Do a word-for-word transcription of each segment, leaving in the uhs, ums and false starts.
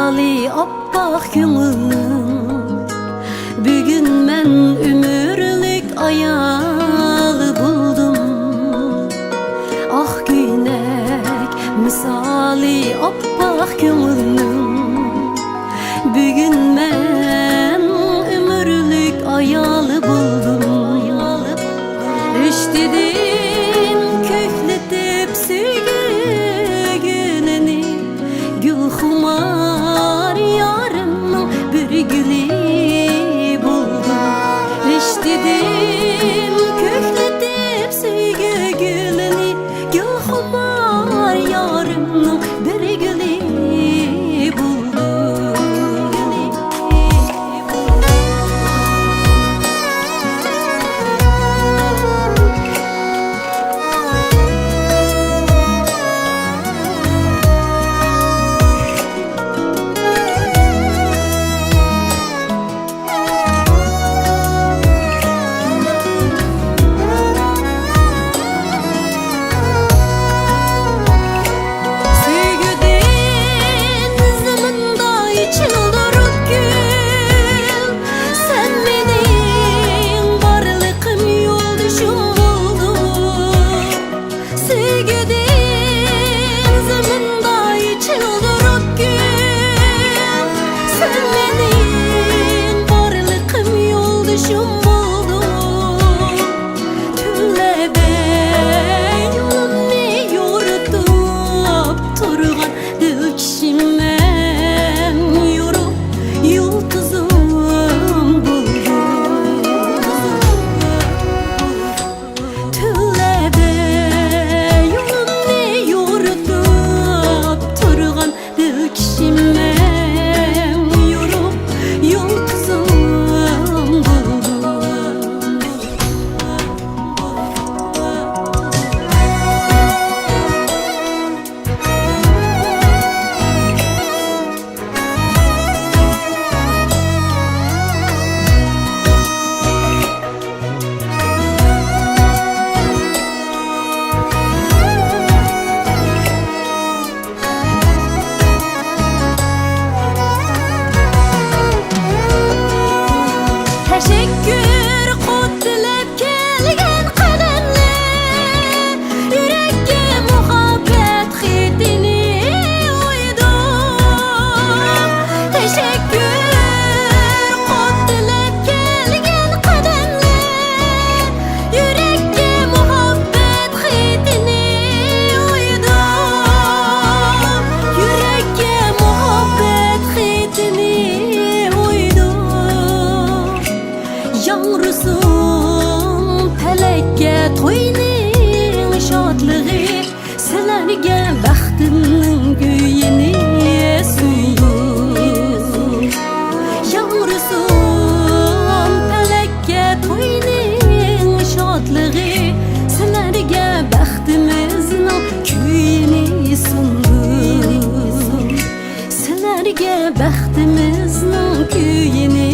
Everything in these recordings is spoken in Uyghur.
ئاپئاق كۆڭۈلنىڭ، بۈگۈن مەن ئۆمۈرلۈك ئايالى بولدۇم. ئاق كۆينەك مىسالى ئاپئاق كۆڭۈلنىڭ، بۈگۈن مەن ئۆمۈرلۈك ئايالى بولدۇم. رىشتىدىن كۆكلىتىپ سۆيگۈ گۈلىنى، گۈلخۇمار يارىمنىڭ بىر گۈلى بولدۇم. رىشتىدىن كۆكلىتىپ سۆيگۈ گۈلىنى، گۈلخۇمار يارىمنىڭ بىر گۈلى بولدۇم. سۆيگۈ دېڭىزى مۇنداق چىلدىرىپ گۈل، سەن مېنىڭ بارلىقىم، يولدىشىم بولدۇڭ. سۆيگۈ دېڭىزى مۇنداق چىلدىرىپ گۈل، سەن مېنىڭ بارلىقىم، يولدىشىم بولدۇڭ. تۈنلەردە يولۇمنى يورۇتۇپ تۇرغان دىلكىشىم مەن، يورۇق يۇلتۇزۇم بولدۇڭ. تۈنلەردە يولۇمنى يورۇتۇپ تۇرغان دىلكىشىم مەن، يورۇق يۇلتۇزۇم بولدۇڭ. تەشەككۈر قۇت تىلەپ كەلگەن قەدەملەر، يۈرەككە مۇھەببەت خېتىنى ئويدۇم. تەشەككۈر قۇت تىلەپ كەلگەن قەدەملەر، يۈرەككە مۇھەببەت خېتىنى ئويدۇم. يۈرەككە مۇھەببەت خېتىنى ئويدۇم. ياڭرىسۇن پەلەككە توينىڭ شادلىقى، سىلەرگە بەختىمنىڭ كۈيىنى سۇندۇم. ياڭرىسۇن پەلەككە توينىڭ شادلىقى، سىلەرگە بەختىمىزنىڭ كۈيىنى سۇندۇم. سىلەرگە بەختىمىزنىڭ كۈيىنى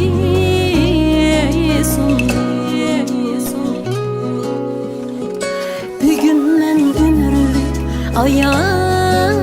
سۇندۇم. بۈگۈن مەن ئۆمۈرلۈك ئايال